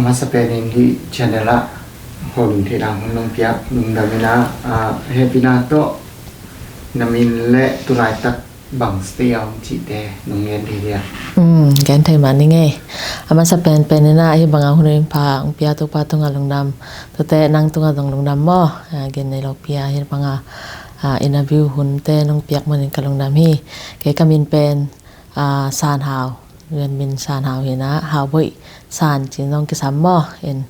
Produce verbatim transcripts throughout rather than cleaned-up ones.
Masa penin hih channel ah holim theih dan hun nong piak lungdam ina, ah, hehpihna tawh na min le tulaitak bang state a om cihte nong gen thei dia? Hmm, gen thei mah ning ei. A masa penpen ina hih banga hun in pha hong pia Topa tungah lungdam. Tuate nang tungah zong lungdam maw. Ah, gen nei lo pia hih banga, ah, interview hunte nong piak manin ka lungdam hi. Kei ka min pen, ah, San Hau. Min San Hau hi ina, Hau Boih San ci-in zong kisam maw. In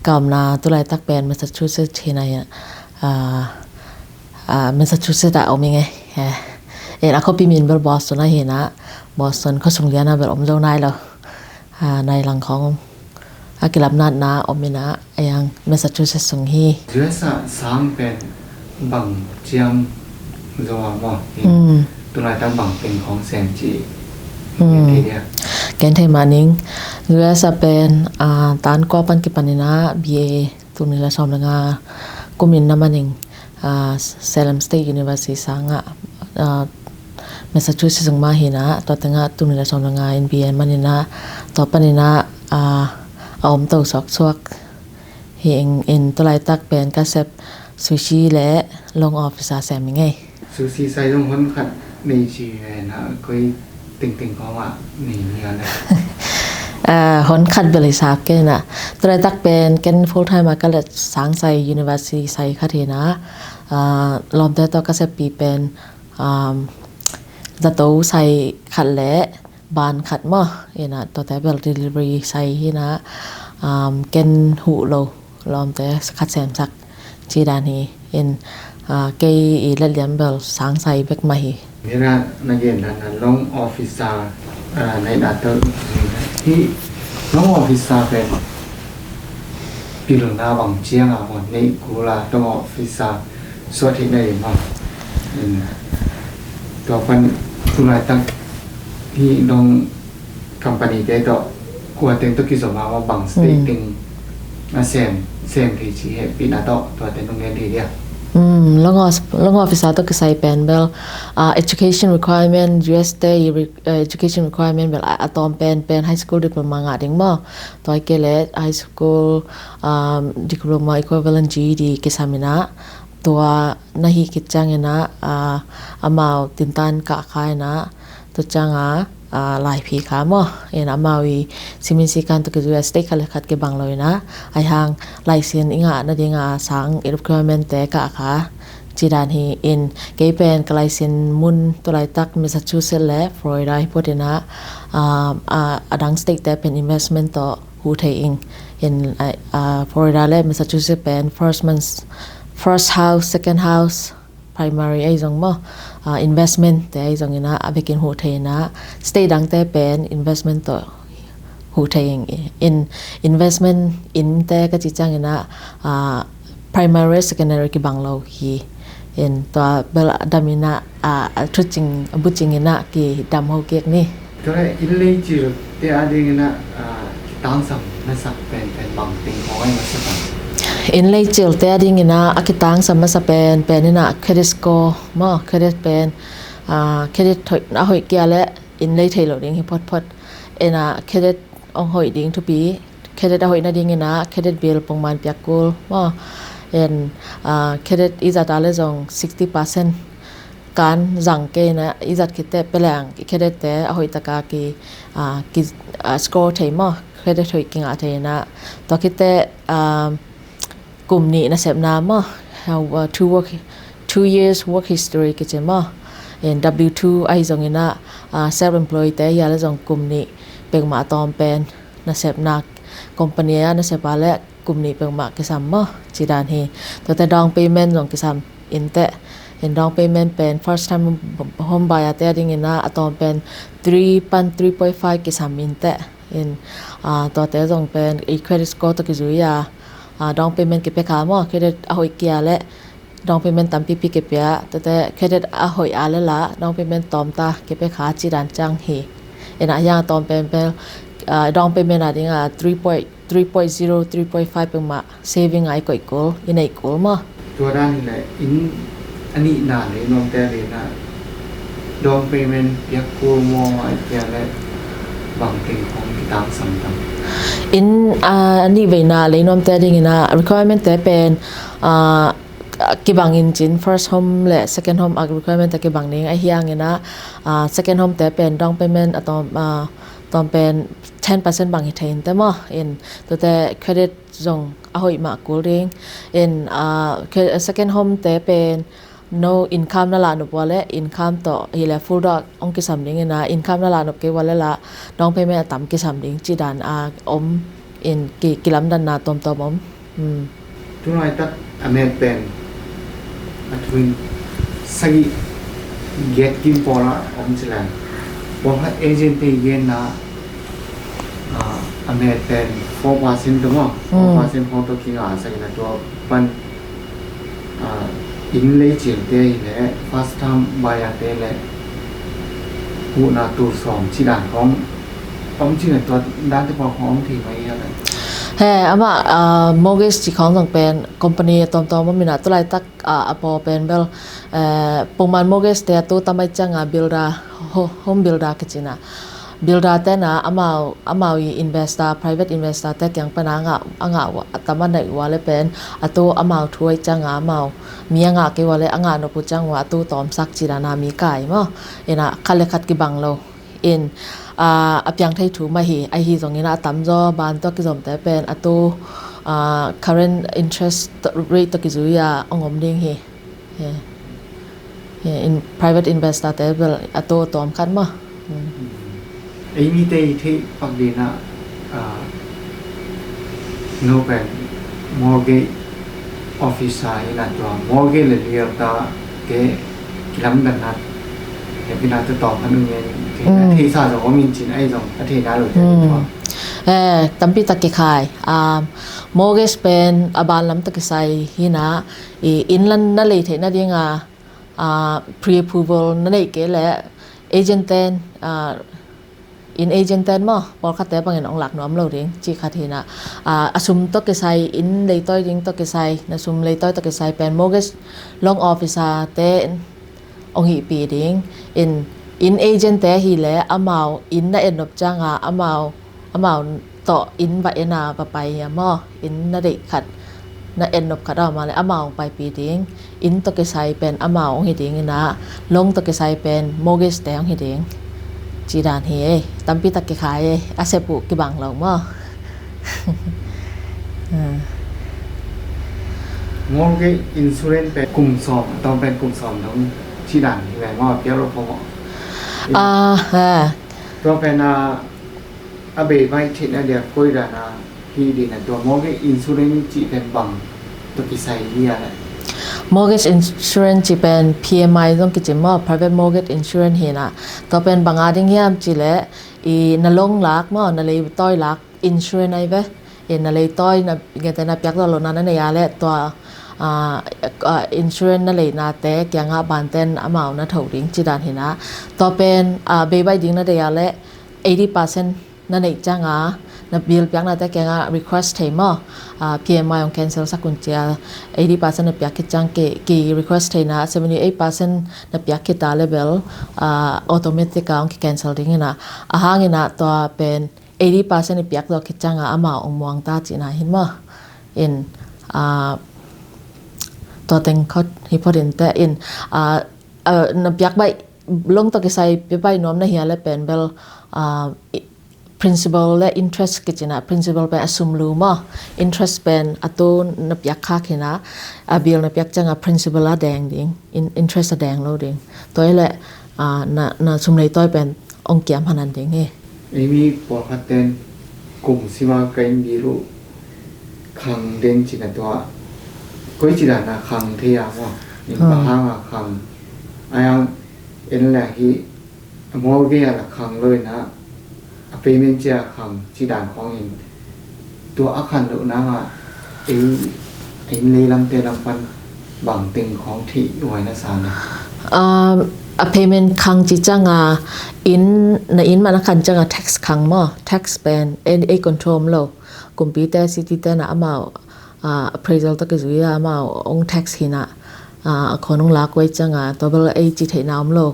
ka omna tulaitak pen Massachusetts hi ina, ah, ah, Massachusetts ah om ing ei. Eh, in a khuapi min bel Boston ah hi ina, Boston khuasung lian ah bel om zo nai lo. Ah, nai lang khawng a kilapnatna om ina, a yang Massachusetts sung hi. U S a sang pen bang ciam zo a maw? Hmm. Tulaitak bang teng khawng sem ci. Hmm. Gen thei dia? Gen thei mah ning. U S a pen, ah, tan kua pan kipan ina B A tul nih le sawm le nga kumin na manin, ah, Salem State University sangah, ah, Massachusetts sung mah hi ina, tua tengah tul nih le sawm le nga in B A man ina, tua pan ina, ah, a om to suaksuak hi ing. In tulaitak pen ka sep sushi le loan officer sem ing ei. Sushi sai zong hon khat nei ci hi ina, koi tengteng khawng ah nei ni a le? Ah, hon khat bel i sap kei ina. Tulaitak pen ken full time a ka let sang sai, university sai khat hi ina. Ah, lawmte tawh ka seppi pen, um, zato sai khat le ban khat maw. Ina tuate bel delivery sai hi ina, um, ken huh lo, lawmte khat semsak ci dan hi. In, ah, kei i let liam bel sang sai bek mah hi. Ina na gen dan a loan officer, ah, na hihna tawh, hih loan officer pen pilna bang ciang a maw, neih kul a loan officer suah theih na hi maw? In, tua pan tulaitak hih loan company te tawh kua teng tawh kizom a maw, bang state teng a sem, sem thei ci, hehpihna tawh tuate nong gen thei dia? Hmm, loan os-, loan officer tawh kisai pen bel, ah, education requirement, U S te i re-, eh, education requirement bel a, a tawm penpen high school diploma ngah ding maw. Tua hi kei leh high school, um, diploma equivalent G E D kisam ina, tua na hih khit ciang ina, ah, amau tintan kah kha ina, tua ciang a, ah, laiphi kha maw. Ina amau i simin sikan tawh kizui a state khat le khat kibang lo ina, ahi hang license i ngah nading a sang i requirement te kah kha ci dan hi. In kei pen ka license mun tulaitak Massachusetts le Florida hi phot ina, ah, ah, a dang state te pen investment tawh huh thei ing. In, ah, ah, Florida le Massachusetts pen first month, first house, second house, primary ahi zong maw, ah, investment te ahi zong ina a bekin huh thei ina, state dangte pen investment tawh huh thei ing. In investment in te ka cih ciang ina, ah, primary, secondary kibang lo hi. In tua bel a dam ina, ah, a thucing, a bucing ina kidam ho kik ni. Tua leh inn leicil te ading ina, ah, kitangsam masak penpen bang teng khawng ahi masa ta? Inn leicil te ading ina a kitangsam masa penpen ina credit score maw, credit pen, ah, credit hoih, a hoih kei a leh inn lei thei lo ding hi photphot. Ina credit hong hoih ding thupi, credit a hoih nading ina credit bill pongman piak kul maw. In, ah, credit i zat a leh zong sixty percent kan zang kei ina, i zat khit teh pia leng i credit te a hoih taka ki, ah, ki, ah, score thei maw, credit hoih kingah thei ina. Tua khit teh, ah, kum nih nasepna maw, ah, two work, two years work history kici maw. In W two ahi zong ina, ah, self employed te hi a leh zong kum nih peuhmah a tawm pen nasepna, company a nasep a leh kum nih peuhmah kisam maw, ci dan hi. Tuate down payment zong kisam in teh. In down payment pen first time home buyer te ading ina a tawm pen three pan three point five kisam in teh. In, ah, tuate zong pen i credit score tawh kizui a, ah, down payment kipia kha maw, credit a hoih kei a leh down payment tampipi kipia, tuate credit a hoih a leh lah down payment tawmta kipia kha ci dan ciang hi. Ina hiang a tawm penpen, ah, down payment ading a three point, three point zero, three point five peuhmah saving a i koih kul, i neih kul maw. Tua dan hi leh inn a nihna lei nuamte lei na down payment piak kul maw, ahih kei leh bang teng khawng kitangsam tam? Inn a nih veina leinuamte dingin a requirement te pen a kibang in cin, first home le second home a requirement te kibang ding ahi hangin a second home te pen down payment a tawm a tawm pen ten percent bang hi thei in te maw. In tute credit zong a hoih mah kul ding in a second home te pen no income na lah nop ua le income tawh hi le full dawh hong kisam ding in a income na lah nop kei ua le lah down payment a tam kisam ding ci dan a om in ki kilamdanna tawmtawm om. Tunai tak a met pen a thuin sagih giat kim pawl a om ci lai. Pawl khat agent te genna a met pen four percent tawh maw, four percent khawng tawh kinga sagih na tua pan inn lei ciangte hi le first time buyer te le huhna tur sawm ci dan khawng om ci na tua dante pawl khawng om thei mai hi a lai. He amah mortgage ci khawng zong pen company a tawmtawm om in a tulai tak a pawl pen bel pongman mortgage te a tu tamai cianga builder, home builder kicina builder tena amau amau i investor, private investor te kiang pana a ngah a ngah a tam a neih ua le pen a tu amau thu ai cianga amau mi a ngah kei ua le a ngah nop uh ciang ua a tu tawmsak ci dana mi kai maw. Ina khat le khat kibang lo in a piang thei thu mah hi. Ahi zongin a tamzaw ban tawh kizomte pen a tu current interest rate tawh kizui a ong om ding hi. In private investor te bel a tu tawm khat maw. Ei mite i theih pak dina no pen mortgage officer ina tua mortgage le lial ta te kilamdanna hepina te tawm khat nung ngen theisa zong om in cin ahi zong a theina lo te tua. Tampi tak kikhai. Mortgage pen a ban lam tak kisai hina i inn lan na lei theihna dinga pre-approval na neih kei le agent ten in agent ten maw pawlkhatte bangin ong lak nuam lo ding ci khat hina a sum tawh kisai, inn leitawi ding tawh kisai, na sum leitawi tawh kisai pen mortgage loan officer te ong hihpi ding in, in agent te hi le amau inn na et nop cianga amau amau tawh inn va ena va pai a maw, inn na deih khat na et nop khat a om a le amau ong paipi ding. Inn tawh kisai pen amau ong hi ding ina, loan tawh kisai pen mortgage te ong hi ding. Ci dan hi ei, tampi tak kikhai ei, a sep uh kibang lo maw. Mortgage insurance pen kum sawm, a tawm pen kum sawm dong ci dan hi lai maw, piau lo pho maw. Tua pen a a bei baih theihna dia koi dana hi dina tua mortgage insurance cih pen bang tawh kisai hi a le. Mortgage insurance cih pen P M I zong kici maw, private mortgage insurance hina. Tua pen banga ding hiam ci le i na loan lak maw, na leitawi lak insurance ai ve. I na leitawi na gete na piak tua lona na nei a le tua insurance na leina te kianga banten amau na tho ding ci dan hina. Tua pen bei baih ding na dei a le eighty percent na neih cianga na bill piakna te kianga request thei maw, P M I ong cancel sak un cia eighty percent na piak khit ciang ki request theina seventy eight percent na piak khit a le bel automatic a ong ki cancel ding ina, a hang ina tua pen eighty percent i piak zawh khit cianga amau ong muang ta cihna hin maw. In tua teng khot hi phot in te in na piak baih loan tawh kisai pia baih nuam na hia le pen bel principal le interest kicina, principal pen a sum lu maw, interest pen a tu na piak khak hina, a bill na piak cianga principal a deng ding, interest a deng lo ding. Tua hi le na sum leitawi pen ong kiam hanan ding hi. Ei mi pawlkhat ten kum sima ka inn bill uh khang den cina tua koi ci dana khang thei a maw, in bang hanga khang a yang en le hi. A mortgage a la khang lo ina a payment cia khang ci dan khawng in tua a khan loh nanga ei a inn lei lamte lam pan bang teng khawng theih huai na sa na. A payment khang ci cianga inn na inn man a khan cianga tax khang maw, tax pen ei control om lo. Kumpite city te na amau appraisal tawh kizui a amau ong tax hina. a, a khawn hong lak uh ahih ciangin tua bel ei cih theihna om lo.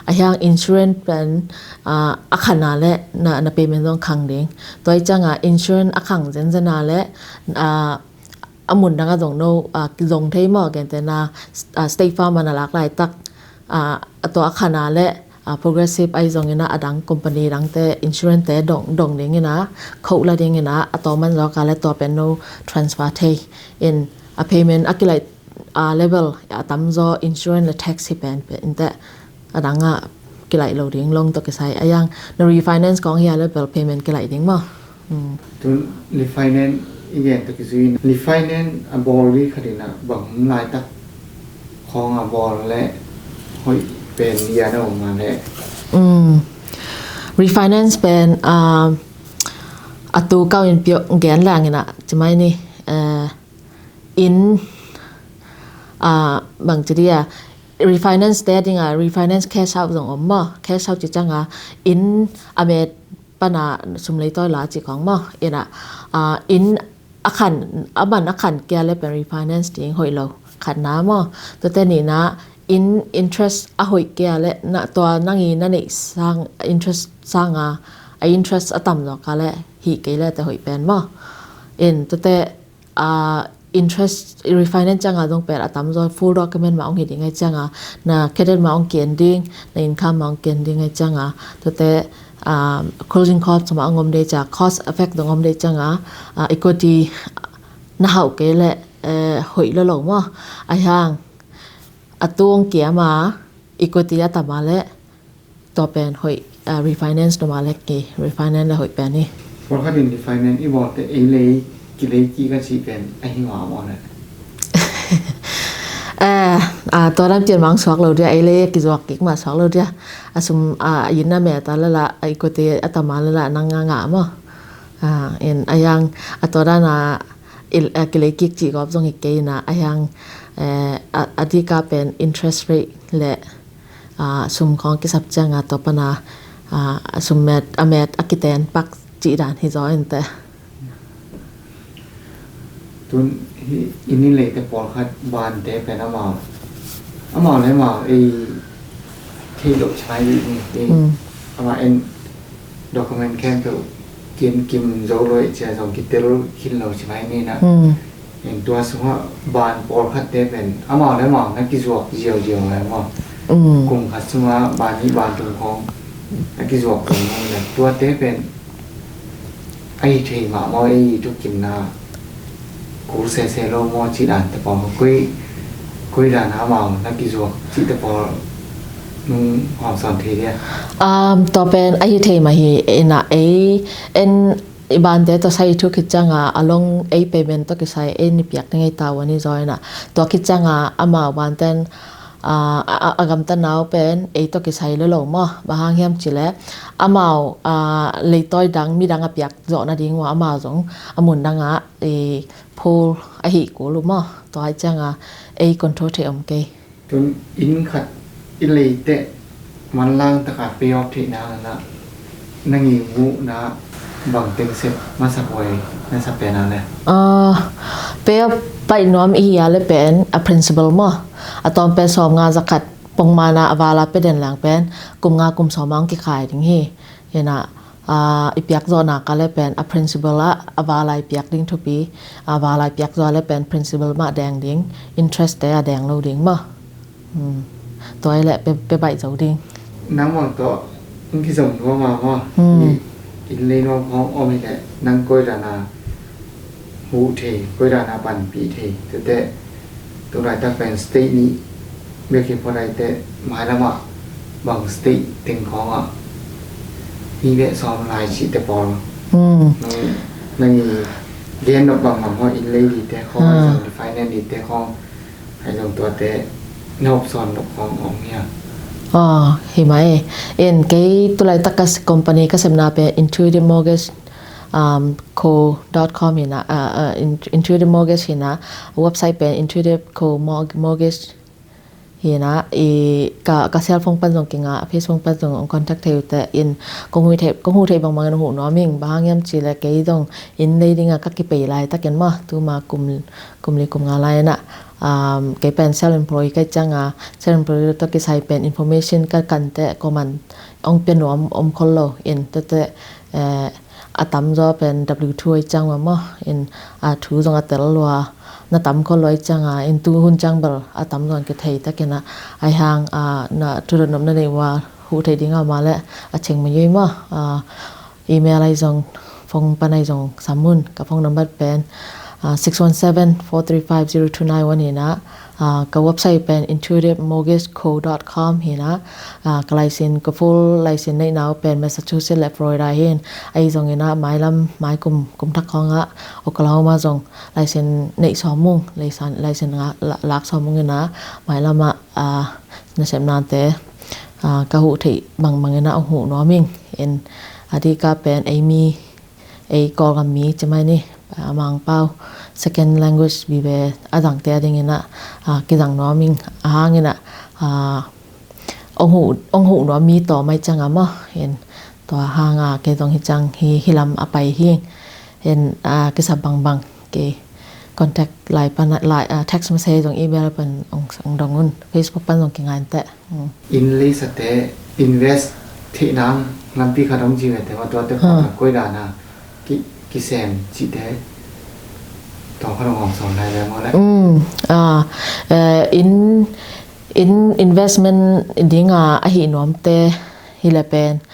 Ahih hang insurance pen, a, a khang a leh na, na payment zong khang ding. Tua ahih ciangin insurance a khang zenzen a leh, a, a mun dang ah zong no, a, zong thei maw, gentehna, a, State Farm ah na lak laitak, a, a tua a khang a leh, a, Progressive ahi zongin a dang company dangte insurance te dong, dong dingin a, kho la dingin a, a tawm man zawk a leh tua pen no transfer thei in a payment a kilaih, a, level a tamzaw insurance le tax hi pen pen in teh a dang ah kilaih lo ding, loan tawh kisai. Ahih hang na refinance khawng hi a leh bel payment kilaih ding maw. Hmm. Tun refinance i gen tawh kizui in, refinance a bawl ding khat in a bang laitak khawng a bawl leh hoih pen hi a na om a leh. Hmm. Refinance pen, a, a tu kau in pio gen leng in a, ci mai ni, eh, inn, a, bang ci ding a, refinance te ding a, refinance cash out zong om maw, cash out cih ciangin inn a met pan a sum leitawi la cih khawng maw. In a, a, inn a khang, a man a khang kei a leh pen refinance ding hoih lo, khatna maw. Tuate nihna, inn interest a hoih kei a leh na tua nang i na neih sang, interest sang a, a interest a tam zawk a leh hih kei leh teh hoih pen maw. In tuate, a, interest refinance ciangin zong pen a tamzaw full document mah hong hi ding ahih ciangin na credit mah hong ki-en ding, na income mah hong ki-en ding ahih ciangin tuate, a, closing cost mah hong om ding ahih ciangin, cost effect dong om ding ahih ciangin, a, equity na hauh kei leh, eh, hoih lo lo maw. Ahih hang a tu hong kiam a, equity a tam a leh tua pen hoih, a, refinance no ma leh ki, refinance leh hoih pen hi. Pawlkhat in refinance i bawl teh ei lei, kilei kik a cih pen a hi ngam maw leh. Eh, a, tua dan pian mah suak lo dia, ei lei kizuak kik mah suak lo dia. A sum, a, a inn a met a leh la, a equity a tam a leh la nang a ngah maw. A, in ahih hang a tua dan a, il-, a, kilei kik cih gawp zong hi kei in a, ahih hang, eh, a, a dik a pen interest rate leh, a, sum khawng kisap ciangin tua pan a, a, a sum met, a met a kiten pak cih dan hi zaw in teh. Tun hih inn i leite pawlkhat bante pen amau, amau leh amau ei thei loh ci mai ding hi. Mm. Amau en document khempeuh ki-en kim zo lo ahih ciang zong kitel khin lo ci mai ni na. Mm. In tua sungah ban pawlkhatte pen amau leh amau na kizuak ziauziau lai maw. Mm. Kum khat sungah ban nih ban thum khawng na kizuak khawng maw leh, tuate pen a hi thei mah maw, ei thukimna kul sese lo maw cih dan te pawl, koi, koi dan a amau na kizuak cih te pawl nong hawmsawn thei dia? Um, tua pen a hi thei mah hi in a, ei, en, i bante tawh sa i thuk khit ciangin a long ei payment tawh kisai ei na piak ding ei ta uh a ni zaw in a, tua khit ciangin amau banten, a, a, a, a gamta nau pen ei tawh kisai lo lo maw. Bang hang hiam cih leh amau, a, leitawi dang, midang a piak zawh nading uh a amau zong a mun dang ah, e, pool a hi kul uh maw. Tua ahih ciangin ei control thei om kei. Tun inn khat i lei teh manlang takin pay off theihna na, nang i muhna bang teng sep masa huai na sa pen a leh? Ah, pay off baih nuam i hi a leh pen a principal maw. A tawm pen sawmnga za khat pongman a, a val a pia den leng pen kum nga kum sawm a hong kikhai ding hi. Hi na, a, i piak zawh nak a leh pen a principal ah, a val a i piak ding thupi, a val a i piak zawh a leh pen principal mah deng ding, interest te a deng lo ding maw. Hmm. Tua hi leh pia, pia baih zo ding. Nang bang tawh hong kizom nuam a maw. Hmm. I, inn lei nuam khawng om hi leh nang koi dan a huh thei, koi dan a panpih thei, tuate tu laitak pen state nih bek hi pua lai teh, mailam ah bang state teng khawng ah hi beh sawm lai cih te pawl. Hmm. Nang, nang i gen nop bang bang haw, inn lei ding te khawng, ah, zong finance ding te khawng, ahi zong tuate na hawmsawn nop khawng om hia? Ah, hi mah e. In kei tu laitak ka s-, company ka sepna pen Intuitive Mortgage, um, co dot com hi na, uh, uh, In-, Intuitive Mortgage hi na, website pen Intuitive Co Mor-, Mortgage hi na, i ka, ka cell phone pan zong kinga, a Facebook pan zong hong contact thei uh teh in, kong huh thei, kong huh thei bangbang in huh nuam ing, bang hang hiam cih leh kei zong inn lei ding a ka kipei laitakin maw, tuma kum, kum li kum nga lai na, Um, kei pen self employed ka hih cianga, self employed tawh kisai pen information ka kan teh kuaman hong pia nuam om khol lo in, tuate, eh, a tamzaw pen W two ahih ciang uh maw, in, ah, thu zong a tel lua, na tam khol lua ahih cianga, in tu hun ciang bel a tamzaw in kithei takin ah, ahih hang, ah, na thu dot nop na neih uh a huh theih ding a om leh a cheng mai ei maw, ah, email ahi zong, phone pan ahi zong sam un. Ka phone number pen, ah, six one seven, four three five, zero two nine one hi in ah, ah, ka website pen intuitive mortgage co dot com hi in ah, ah, ka license, ka full license neihna uh pen Massachusetts le Florida hi in, ahi zongin ah mailam, mai kum, kum thak khawngah Oklahoma zong license neih sawm ung, license, license nga-, la-, lak sawm ung in ah, mailam ah, ah, nasepnate, ah, ka huh theih bangbang in ah hong huh nuam ing. In, a dik a pen ei mi, ei Kawlgam mi ci mai ni, ah, Mangpau, second language vive a zangte a dingin ah, ah, kizang nuam ing. Ahang in ah, ah, hong huh, hong huh nuam mi tawm ahih cianga maw, in tua hanga kei zong hih ciang hih, hih lam a pai hi ing. In, ah, kisap bangbang, kei contact line pan, line, ah, text message zong, email pan hong, hong dong un, Facebook pan zong kingai in teh. Hmm. Inn leisate invest theih nang lampi khat om ci ve teh maw, tuate, hmm, koi dan a ki, kisem cihte, tua khat hong sawm lai leh maw leh. Hmm. Ah, eh, inn, inn investment dinga ahih nuamte hi leh pen,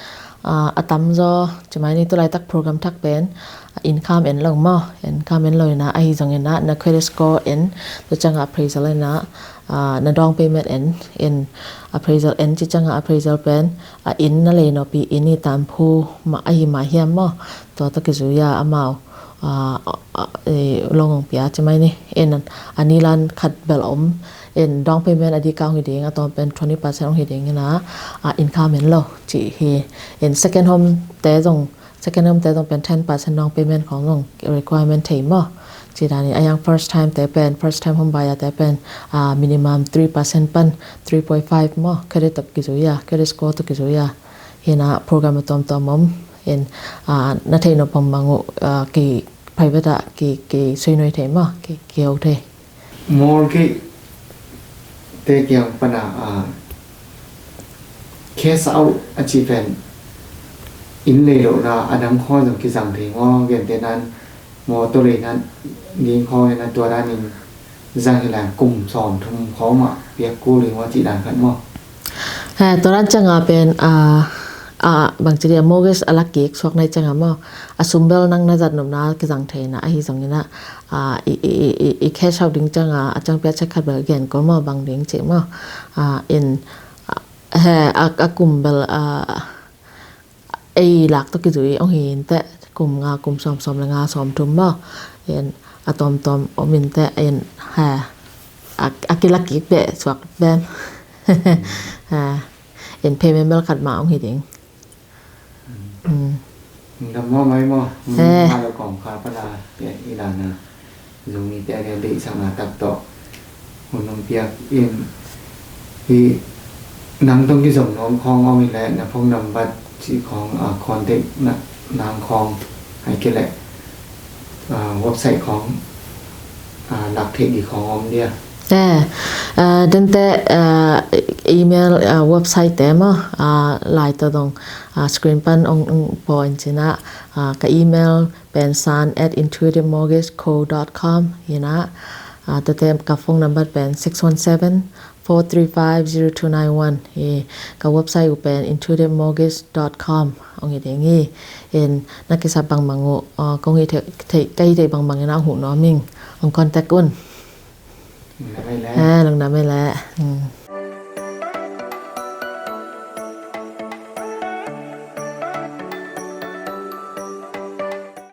ah, a tamzaw, ci mai ni, tu laitak program thak pen, ah, income en lo maw, income en lo in ah, ahi zongin ah na credit score en, tua ciangah appraisal en ah, ah, na down payment en, in appraisal en ci ciangah appraisal pen, ah, inn na lei nop i, inn i tamphu mah ahi mah hiam maw, tua tawh kizui a amau, ah, ah, ah, eh, loan hong pia ci mai ni. In a ni lan khat bel om, in down payment a dik a hong hi ding, a tawm pen twenty percent hong hi ding in ah, ah, income en lo cih hi. In second home te zong, second home te zong pen ten percent down payment khawng zong requirement thei maw. Ci dan in, ahih hang first time te pen, first time home buyer te pen, ah, minimum three percent pan three point five maw, credit tawh kizui a, credit score tawh kizui a. Hi in ah program a tuamtuam om, in, ah, na theih nop bangbang uh, ah, ki private ah ki, kisui nuam thei maw, ki, kiho thei. Mortgage te kiang pan a, ah, cash out a cih pen inn lei lohna a dang khawng zong kizang thei maw, gentehna in mawtaw leina ding khawng in ah tua dan in zang hi lai kum sawmthum khawng mah piak kul hi maw cih dan khat maw. Eh, tua dan ciangah pen, ah, ah, bangci dia mortgage a la kik suak na hih ciangah maw, a sum bel nang na zat nopna kizang thei in ah, ahi zongin ah, ah, i, i cash out ding ciangah a ciang piak ciang khat bel gen kul maw, bang ding cih maw. Ah, in, ah, he, a, a kum bel, ah, ei lak tawh kizui hong hi in teh, kum nga, kum sawm, sawm le nga, sawmthum maw. In a tuamtuam om in teh, in, he, a, a kila kik beh suak bem. He, in payment bel khat mah hong hi ding. Mm. Dam maw mai maw. Eh. Mah lo kong kha pala, ya, i dan a. Zomite a deihsakna tak tawh hun hong piak in, hi nang tawh kizom nuam khawng om hi leh na phone number cih khawng, ah, contact na, nang khawng, ahih kei leh, ah, website khawng, ah, lak theih ding khawng om dia. Eh, ah, dante, ah, email, ah, website te maw, ah, lai tawh dong, ah, screen pan hong, hong pua in cin ah, ah, ka email pen san at intuitive mortgage co dot com hi in ah, ah, tuate ka phone number pen six one seven, four three five, zero two nine one hi. Ka website uh pen intuitive mortgage dot com hong hi ding hi. In na kisap bangbang uh, ah, kong hih theih, theih, ka hih theih bangbang in ah huh nuam ing, hong contact un. Lungdam ei leh. Eh, lungdam ei leh. Hmm.